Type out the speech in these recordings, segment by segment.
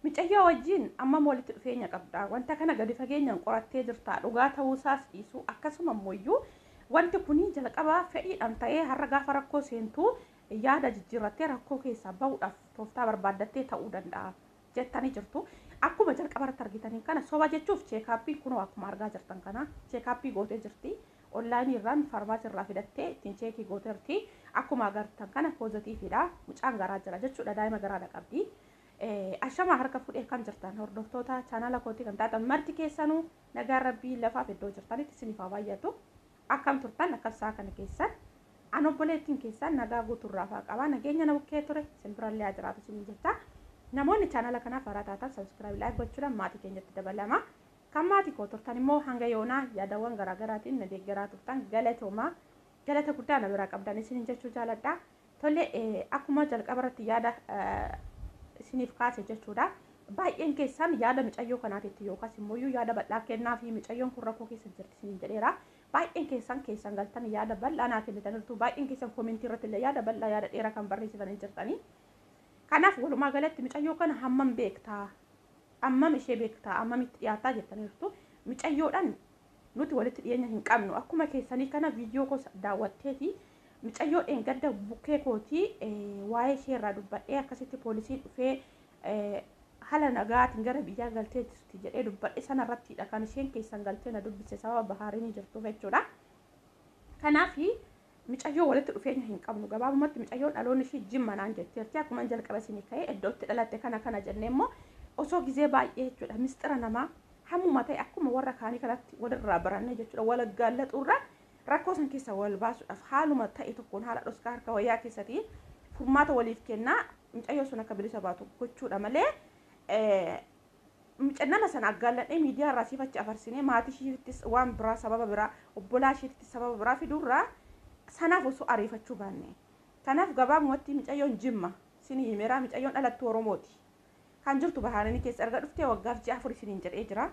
Micayyoo wajjin ammam walitti dhufeenya qabda? Wanta kana gadi fageenyaan qorattee jirta? Dhugaa ta'uusaas dhiisuu, akkasuma immoo wanti kun jalqaba fedhiidhaan ta'ee har'a gaafa rakkoo seentu yaada jijjiirrattee rakkoo keessaa bahuudhaaf tooftaa barbaaddattee ta'uu danda'a jettanii jirtu. Akkuma jalqaba irratti argitanii kana soba jechuuf check-upii kunoo akkuma argaa jirtan kana check-upii gootee jirti. Onlineii irraan faarmaasii irraa fidattee ittiin checkii gooteerti. Akkuma agartan kana positiveiidha. Mucaan garaa jira jechuudha. Daa'ima garaadha qabdi. Ashamaa, harka fuudhee kan jirtan hordoftoota chaanala kootii kan taatan marti keessanuu, nagaan Rabbii lafaaf iddoo jirtanitti isiniif haa baay'atu. Akkam turtan? Akkam isaa kana keessan? An obboleettiin keessan nagaa guutuurraa faa qaba. Nageenya na bukkee ture isin birallee haa jiraatu isin jecha. Namoonni chaanala kanaaf haaraa taatan subscribe, like gochuudhaan maatii keenyatti dabalama. Kan maatii koo turtan immoo hanga yoonaa yaadawwan garaagaraatiin na deeggaraa turtan, galatoomaa. Galata guddaa na biraa qabdan isiniin jechuu jaaladha. Tole, akkuma jalqaba irratti yaada isiniif kaase jechuudha. Baay'een keessan yaada micayyoo kanaatitti yookaas immoo yaada bal'aa kennaa fi micayyoon kun rakkoo keessa jirti isiniin jedheera. Baay'een keessan keessan galtan yaada bal'aa naa kennitaniirtu. Baay'een keessan commentii irratti illee yaada bal'aa, yaada dheeraa kan barreessitanii jirtanii. Kanaaf walumaa galatti micayyoo kana hammam beektaa? Hammam ishee beektaa? Hammam itti dhiyaataa jettaniirtu. Micayyoodhaan nuti walitti dhiyeenya hin qabnu. Akkuma keessanii kana viidiyoo koo daawwatteeti micayyoo dheengadda bukkee kootii waa'ee ishee irraa dubbadhee, akkasitti poolisii dhufee haala nagaatiin gara biyyaa galtee jirti jedhee dubbadhe sanarrattidha kan isheen keessan galtee na dubbise, sababa Bahaariin jirtuuf jechuudha. Kanaaf micayyoo walitti dhufeenya hin qabnu. Gabaabumatti micayyoon dhaloonni ishee Jimma naan jetteerti. Akkuma jalqaba isinii ka'ee iddootti dhalatte kana kana jennee immoo osoo gizee baay'ee jechuudha mistira namaa hammuma ta'e akkuma warra kaanii kanatti walirraa barannee jechuudha, wal gaallaxuurra rakkoo san keessa wal baasuudhaaf haaluma ta'e tokkoon haala dhoskaa harka wayyaa keessatti furmaata waliif kennaa mucayyoo sun akka bilisa baatu gochuudha malee, nama sana aggaalladhee miidiyaa irraa siif achi afarsinee maatii ishiittis waan biraa, sababa biraa, obbolaa ishiittis sababa biraa fiduurraa sanaaf osoo ariifachuu baanne. Kanaaf gabaabumatti micayyoon Jimma sinii himeera. Micayyoon dhalattuu Oromooti. Kan jirtu Bahaarinii keessa erga dhuftee waggaaf ji'a 4 isiniin jedhee jira.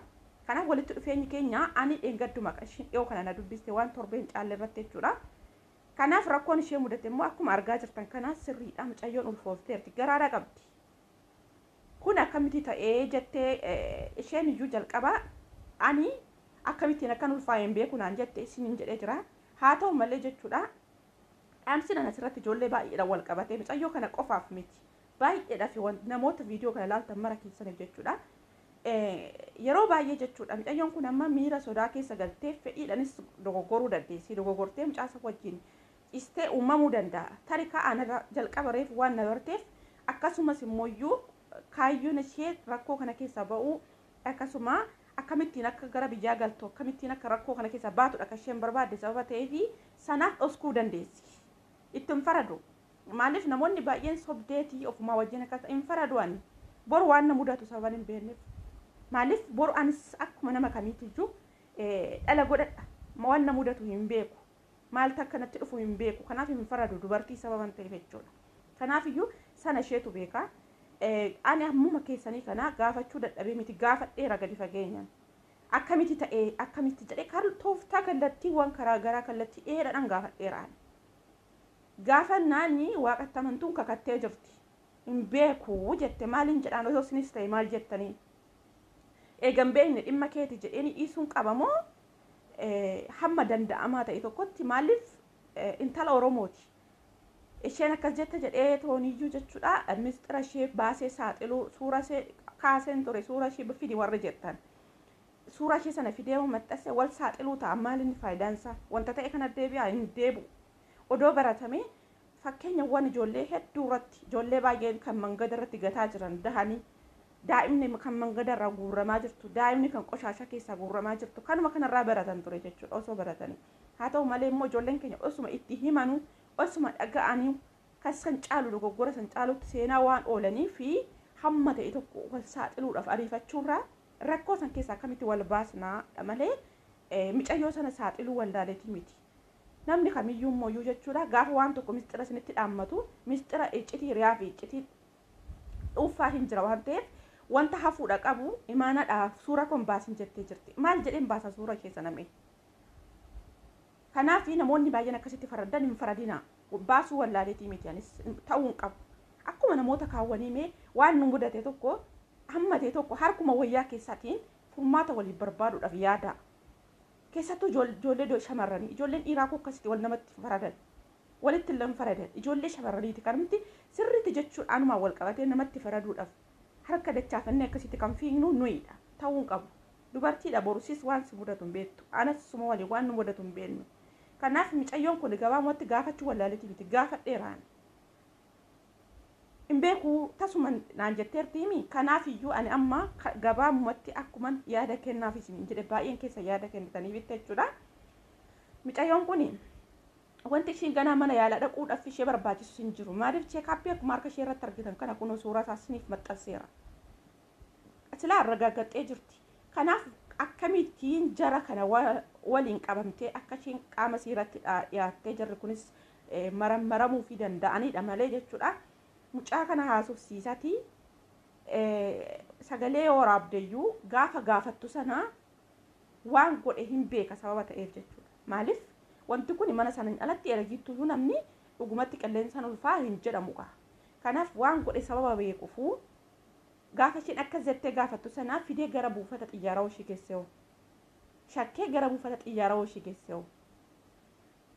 Kanaaf walitti dhufeenyi keenya ani dheengadduma ishiin dhiyoo kana na dubbiste, waan torbeen caalle irratti jechuudha. Kanaaf rakkoon ishee mudate immoo akkuma argaa jirtan kana sirriidha. Mucayyoon ulfoofteerti, garaadha qabdi. Kun akkamitti ta'ee jettee isheen iyyuu jalqaba ani akkamittiin akkan ulfaa'e hin beeku naan jette isiniin jedhee jira. Haa ta'u malee jechuudha, dhaamsi nan asirratti ijoollee baay'eedhaan wal qabatee, mucayyoo kana qofaaf miti, baay'eedhaaf, namoota viidiyoo kana ilaaltan mara keessaniif jechuudha. Yeroo baay'ee jechuudha, mucayyoon kun amma miira sodaa keessa galtee fedhiidhaanis dogoggoruu dandeessi. Dogoggortee mucaasa wajjin ciistee uumamuu danda'a. Tarii ka'aan jalqaba reefu waan na barteef, akkasumas immoo kaayyoon ishee rakkoo kana keessaa ba'uu, akkasuma akkamittiin akka gara biyyaa galtu, akkamittiin akka rakkoo kana keessaa baatudha kan isheen barbaadde sababa ta'eefi sanaaf dhoskuu dandeessi. Itti hin faradu. Maaliif namoonni baay'een sobdeetii ofumaa wajjin akka hin faradu ani. Boru waan na mudatu sababa hin beekneef. Maaliif boru anis akkuma nama kamiitiyyuu dhala godhadha. Waan na mudatu hin beeku. Maaltu akka natti dhufu hin beeku. Kanaaf hin faradu dubartii sababa ta'eef jechuudha. Kanaafiyyuu sana isheetu beeka. Ani ammuma keessanii kana gaafachuu dadhabee miti, gaafadheera gadi fageenyaan. Akkamitti ta'ee, akkamitti jedhee kan tooftaa kallattiiwwan karaa garaa kallattii dheeraadhaan gaafadheera ani. Gaafannaani Waaqatti amantuun kakattee jirti. Hin beeku jette. Maaliin jedhaan? Osoo isinis ta'e maal jettanii? Eegan beekne dhimma keeti jedheeni dhiisuun qabamoo hamma danda'amaa ta'e tokkotti, maaliif intala Oromooti. Isheen akkas jette jedhee tooniyyuu jechuudha mistira ishee baasee saaxiluu, suura ishee kaaseen ture, suura ishee fidi warri jettan. Suura ishee sana fidee maxxansee wal saaxiluu ta'a. Maal inni faayidaan isaa? Wanta ta'e kana deebi'aa hin deebi'u. Odoo baratame, fakkeenyawwan ijoollee hedduu irratti, ijoollee baay'een kan mangada irratti gataa jiran dahanii, daa'imni kan mangada irraa guurramaa jirtu, daa'imni kan qoshaasha keessaa guurramaa jirtu, kanuma kanarraa baratan ture jechuudha osoo baratanii. Haa ta'u malee immoo ijoolleen keenya osuma itti himanuu, osuma dhaga'anii, kan san caalu dogoggora san caalutti seenaa waan oolanii fi hamma ta'e tokko wal saaxiluudhaaf ariifachuurraa rakkoo san keessaa akkamitti wal baasnaa malee micayyoo sana saaxiluu wallaaleetii miti. Namni kamiyyuu immoo jechuudha gaafa waan tokko mistira isinitti dhaammatu, mistira iccitii hiriyaa fi iccitii dhuunfaa hin jira waan ta'eef, wanta hafuudha qabu imaanaadhaaf suura kun baasin jettee jirti. Maal jedheen baasa suura keessa namee? Kanaaf namoonni baay'een akkasitti faraddan hin faradina. Baasuu wallaaleetii miti, anis ta'uu hin qabu. Akkuma namoota kaawwanii mee waan nu mudate tokko hamma ta'e tokko harkuma wayyaa keessaatiin furmaata waliin barbaaduudhaaf yaada. Keessattuu ijoollee shamarranii, ijoolleen dhiiraa koo akkasitti wal namatti faradan. Walitti illee faradan. Ijoollee shamarraniiti kan nuti sirriitti jechuun anumaan wal qabatee namatti faraduudhaaf harka dachaafannee akkasitti kan fiignu nuyidha. Ta'uu hin qabu. Dubartiidha borusis waan si mudatu hin beektu. Anas suma waliin waan nu mudatu hin beeknu. Kanaaf mucayyoon kun gabaabumatti gaafachuu wallaaleeti miti gaafadheeraan. Hin beeku tasuma naan jetteertiimi. Kanaaf iyyuu ani amma gabaabumatti akkuma yaada kennaaf isin jedhe baay'een keessa yaada kennitanii bitte jechuudha. Mucayyoon kun wanti ishiin ganaa mana yaalaa dhaquudhaaf ishee barbaachisu hin jiru. Maaliif check-upii akkuma harka ishee irratti argitan kana kunoo suuraa isaa isiniif maxxanseera. Silaa arragaagaxxee jirti. Kanaaf akkamittiin jara kana waliin qabamtee akka isheen qaama seeratti dhiyaattee jarri kunis marammaramuu fi danda'anidha malee jechuudha. Mucaa kana haasofsiisatii sagalee waraabdeyyuu gaafa gaafattu sana waan godhe hin beeka sababa ta'eef jechuudha. Maaliif wanti kun mana sanaan alatti ergittuu namni dhugumatti qilleensaan ulfaa hin jedhamu. Kanaaf waan godhe sababa beekuufuu gaafa isheen akkas jettee gaafattu sana fidee gara buufata xiyyaaraa ishee geessee shakkee gara buufata xiyyaaraa ishee geessee.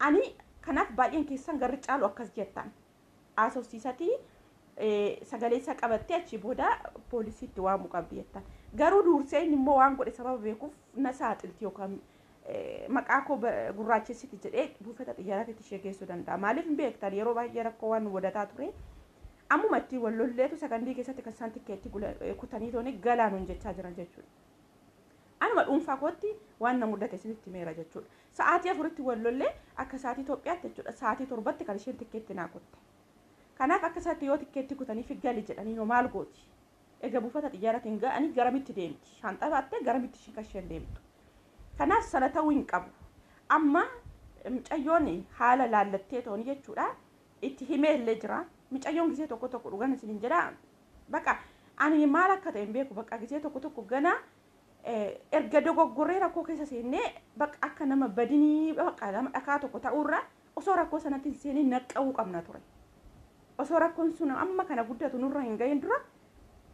Ani kanaaf baay'een keessan garri caalu akkas jettan haasofsiisatii sagalee isaa qabattee achi booda poolisiitti waamuu qabdi jettan. Garuu dursee inni immoo waan godhe sababa beekuuf na saaxilti yookaan maqaa koo gurraachessiti jedhee buufata xiyyaaraatti ishee geessuu danda'a. Maaliif hin beektan yeroo baay'ee rakkoo waan nu mudataa ture. Ammuma ittiin wal lolleetu sakandii keessatti kan isaan tikkeetti kutanii tooni galaanuun jechaa jiran jechuudha. Anuma dhuunfaa kootti waan na mudate isinitti meera jechuudha. Sa'aatii 4tti wal lollee akka sa'aatii Itoophiyaatti jechuudha. Sa'aatii 7tti kan isheen tikkeetti naa kutte. Kanaaf akka isaatti yoo tikkeetti kutanii fi gali jedhanii noo maal gooti? Egaa buufata xiyyaaraatiin ga'anii garamitti deemti? Shaanxaa baattee garamitti isheen kan isheen deemtu? Kanaaf sana ta'uu hin qabu. Amma mucayyoon haala laallattee tooni jechuudha. Itti himee illee jira. Mucayyoon gisee tokko tokko dhugan isin jedha. Baqa ani maal akka ta'e hin beeku. Baqa gisee tokko tokko gana erga dogoggorree rakkoo keessa seennee baqa akka nama badinii baqa nama dhakaa tokko ta'uurra osoo rakkoo sanatti hin seeniin naqqa'uu qabna ture. Osoo rakkoon sun amma kana guddatu nurra hin gahin dura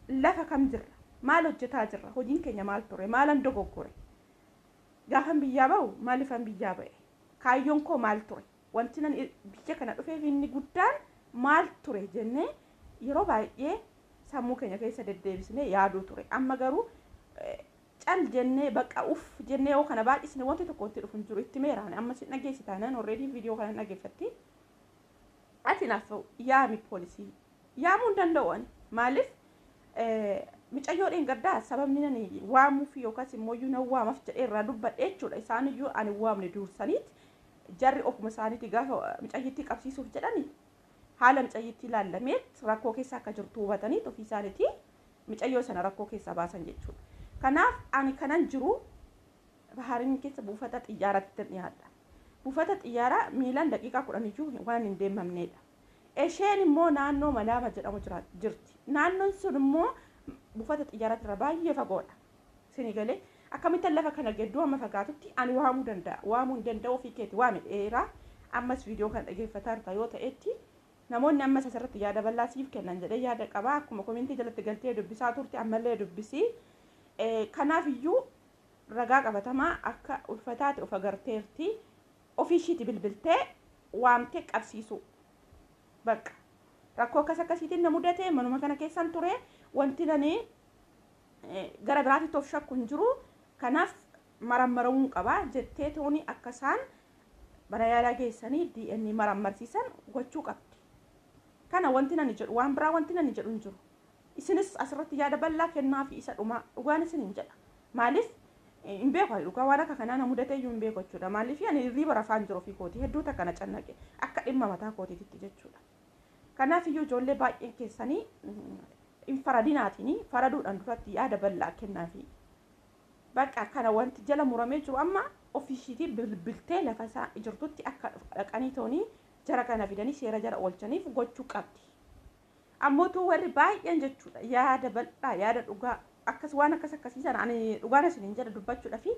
lafa kam jirra? Maal hojjetaa jirra? Hojiin keenya maal ture? Maalan dogoggore? Gaafan biyyaa bahu maaliifan biyyaa ba'e? Kaayyoon koo maal ture? Wanti nan biyya kana dhufeef inni guddaan maal ture jennee yeroo baay'ee sammuu keenya keessa deddeebisnee yaaduu ture. Amma garuu cal jennee baqa uff jennee yoo kana baay'isne wanti tokko itti dhufu hin jiru. Itti meeraan amma si dhageessi taanaan already viidiyoo kana dhageeffatti. Ati naaf yaami poolisii yaamuu hin danda'u ani. Maaliif mucayyoo dheengaddaa sababni nani waamuuf yookaas immoo iyyuu nan waamaf jedhee irraa dubbadhe jechuudha. Isaan iyyuu ani waamne dursaniiti jarri ofuma isaaniiti gaafa mucayyittii qabsiisuuf jedhani haala mucayyittii ilaallameet rakkoo keessa akka jirtu hubataniit ofii isaaniiti mucayyoo sana rakkoo keessaa baasan jechuudha. Kanaaf ani kanan jiru Bahariin keessa buufata xiyyaaratti dhiyaadha. Buufata xiyyaaraa miilaan daqiiqaa 10 iyyuu waan hin deemamnedha. Isheen immoo naannoo Manaama jedhamu jirti. Naannoon sun immoo buufata xiyyaaraa irraa baay'ee fagoodha. Isinii galee akkamittan lafa kana gidduu amma fagaatutti ani waamuu danda'a. Waamuu hin danda'u ofii keeti waame dheeraa. Ammas viidiyoo kana dhaggeeffataa jirta yoo ta'etti namoonni ammas asirratti yaada bal'aa siif kennan jedhee yaada qaba. Akkuma komentii jalatti galtee dubbisaa turte ammallee dubbisii. Kanaaf iyyuu ragaa qabatamaa akka ulfataate of agarteerti. Ofii ishiiti bilbiltee waamtee qabsiisu. Bakka rakkoo akkas akkasiitiin na mudate manuma kana keessan ture wanti nani gara biraatti of shakku hin jiru. Kanaaf marammaramuu qaba jettee tooni akka isaan mana yaalaa geessanii DNA marammarsiisan gochuu qabdi. Kana wanti nani jedhu waan biraa wanti nani jedhu hin jiru. Isinis asirratti yaada bal'aa kennaa fi isa dhumaa dhugaan isin hin jedha. Maaliif hin beeku dhugaa waan akka kanaa na mudate iyyuu hin beeku jechuudha. Maaliif ani hirriba rafaan jiru ofii kooti hedduu takka na cannaqe akka dhimma mataa kootiitti jechuudha. Kanaaf iyyuu ijoollee baay'een keessanii hin faradinaatiin faraduudhaan duratti yaada bal'aa kennaafi. Bakka kana wanti jala muramee jiru amma ofiishiitii bilbiltee lafa isaa jirtutti akka dhaqanii toonii jara kana fidanii seera jara oolchaniif gochuu qabdi. Ammootu warri baay'een jechuudha yaada bal'aa yaada dhugaa akkas waan akkas akkasii sana ani dhugaan isin jedha dubbachuudha fi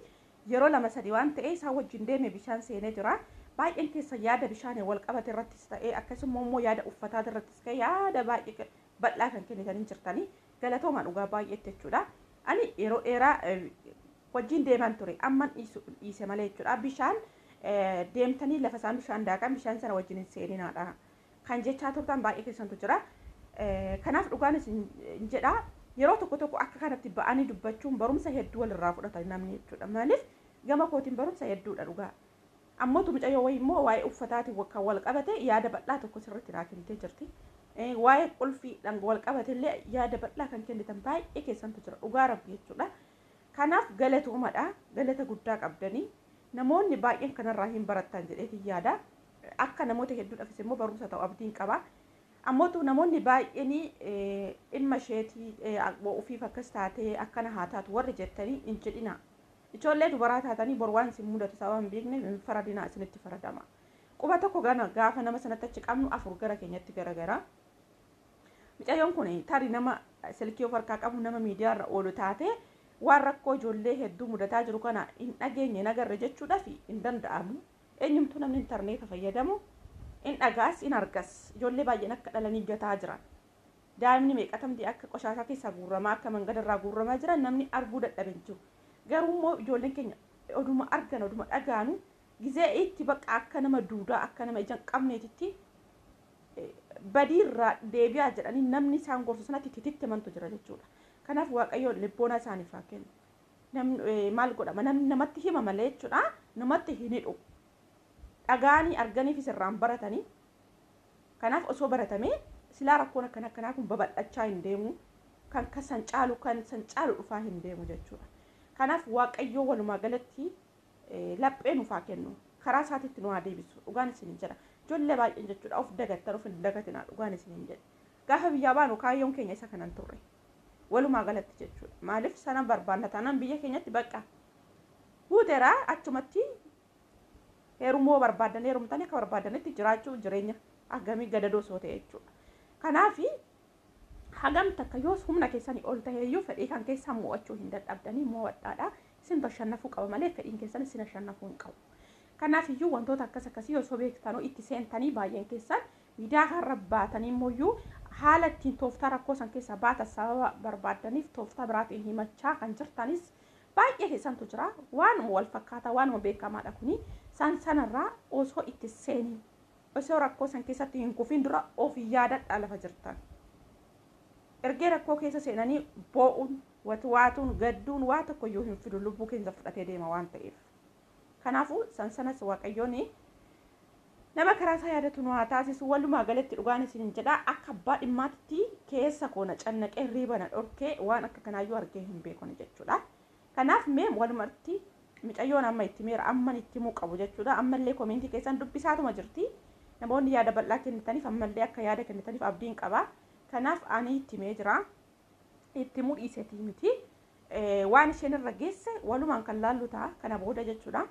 yeroo 2-3 waan ta'e isaan wajjin deeme bishaan seenee jira. Baay'een keessa yaada bishaan wal qabate irrattis ta'ee akkasuma immoo yaada uffataa irrattis ta'e yaada baay'ee bal'aa kan kennitanii jirtanii. Galatooma dhugaa baay'eetti jechuudha. Ani yeroo dheeraa wajjin deeman ture amman dhiise malee jechuudha. Bishaan deemtanii lafa isaan bishaan daakan bishaan sana wajjin hin seeninaadha. Kan jechaa turtan baay'ee keessantu jira. Kanaaf dhugaan isin jedha, yeroo tokko tokko akka kanatti ba'anii dubbachuun barumsa hedduu walirraa fudhata namni jechuudha. Maaliif gama kootiin barumsa hedduudha dhugaa. Ammoo mucayyoo wayii immoo waa'ee uffataatiin kan wal qabate yaada bal'aa tokko sirriitti naa kennitee jirti. Waa'ee qulfiidhaan wal qabate illee yaada bal'aa kan kennitan baay'ee keessantu jira dhugaa Rabbi jechuudha. Kanaaf galatoomadha, galata guddaa qabdanii namoonni baay'een kanarraa hin barattan jedheetiin yaada. Akka namoota hedduudhaafis immoo barumsa ta'u abdiin qaba. Ammootu namoonni baay'een dhimma isheetii ofiif akkas taatee akkana haa taatu warri jettanii hin jedhina. Ijoollee dubaraa taatanii bor waan isin mudatu sababa hin beekneef hin faradinaa, isinitti faradama. Quba tokko gana gaafa nama sanatti achi qabnu afur gara keenyatti garagara. Mucayyoon kun tarii nama silkii of harkaa qabu, nama miidiyaarra oolu taate, waan rakkoo ijoollee hedduu mudataa jiru kana hin dhageenye hin agarre jechuudhaaf hin danda'amu. Eenyumtuu namni intarneeta fayyadamu in dhagaas in argas, ijoollee baay'een akka dhalanii gataa jiran. Daa'imni meeqatamti akka qoshaashaa keessaa guurramaa, akka mangadarraa guurramaa jiran namni arguu dadhabe hin jiru. Garuu immoo ijoolleen keenya oduma argan oduma dhagaanu gizee itti bakka akka nama duudaa, akka nama ija hin qabneetitti badiirraa deebi'aa jedhanii namni isaan gorsu sanatti itti himantu jira jechuudha. Kanaaf Waaqayyo lubboona isaaniif haa kennu. Namni maal godhama, namni namatti hima malee jechuudha, namatti hin hidhu. Dhagaanii arganiifis irraan baratanii. Kanaaf osoo baratamee silaa rakkoon akkana akkanaa kun babal'achaa hin deemu. Kan san caalu kan san caalu dhufaa hin deemu jechuudha. Kanaaf Waaqayyoo walumaa galatti laphee nuuf haa kennu. Karaa isaatiitti nu haa deebisu. Dhugaan isin jedha. Ijoollee baay'een jechuudha of dagattan, of hin dagatinaa, dhugaan isin hin jedha. Gaafa biyyaa baanu kaayyoon keenya isa kanan turre. Walumaa galatti jechuudha. Maaliif sana barbaanna taanaan biyya keenyatti bakka guuteeraa achumatti heerumoo barbaadan heerumtanii akka barbaadanitti jiraachuu, jireenya akkamii gadadoo osoo ta'e jechuudha. Kanaaf hagam takka yoos humna keessanii ol ta'eeyyuu fedhii kan keessaa mo'achuu hin dadhabdanii mo'adhaadha. Isin bashannafuu qaba malee fedhiin keessan isin bashannafuu hin qabu. Kanaaf iyyuu wantoota akkas akkasii osoo beektanuu itti seentanii baay'een keessan miidiyaa har'a baatanii immoo haala ittiin tooftaa rakkoo san keessaa baatan sababa barbaaddaniif tooftaa biraatiin himachaa kan jirtanis baay'ee keessantu jira. Waanuma wal fakkaataa, waanuma beekamaadha kuni. San sanarraa osoo itti seeniin, osoo rakkoo san keessatti hin kufin dura of yaadadhaa lafa jirtan. Ergee rakkoo keessa seenanii boo'uun, waatuun, gadduun waa tokko iyyuu hin fidu, lubbuu keenya fudhatee deema waan ta'eef. Kanaafuu san sanas Waaqayyoon nama karaa isaa yaadatu nu haa taasisu. Walumaa galatti dhugaan isin jedha, akka abbaa dhimmaatti keessa koo na cannaqee riiba na dhorkee waan akka kanaayyuu argee hin beekone jechuudha. Kanaaf mee walumatti mucayyoon amma itti meera amman itti himuu qabu jechuudha. Ammallee koomentii keessan dubbisaatuma jirti. Namoonni yaada bal'aa kennitaniif ammallee akka yaada kennitaniif abdiin qaba. Kanaaf ani itti himee jira. Itti himuu dhiiseetii miti. Waan isheen irra geesse walumaan kan laallu ta'a kana booda jechuudha.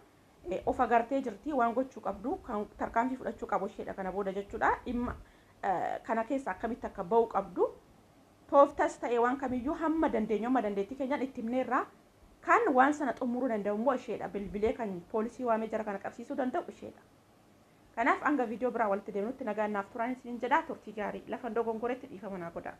Of agartee jirti, waan gochuu qabdu kan tarkaanfii fudhachuu qabu isheedha kana booda jechuudha. Dhimma kana keessa akkamitti akka ba'uu qabdu tooftas ta'e waan kamiyyuu hamma dandeenyu hamma dandeettii keenyaan itti himneerraa, kan waan sana xumuruu danda'u immoo isheedha. Bilbilee kan poolisii waamee jara kana qabsiisuu danda'u isheedha. Kanaaf hanga viidiyoo biraa walitti deemnutti nagaan naaf turan isiniin jedha, turtii gaarii. Lafa dogongoretti dhiifama naa godha.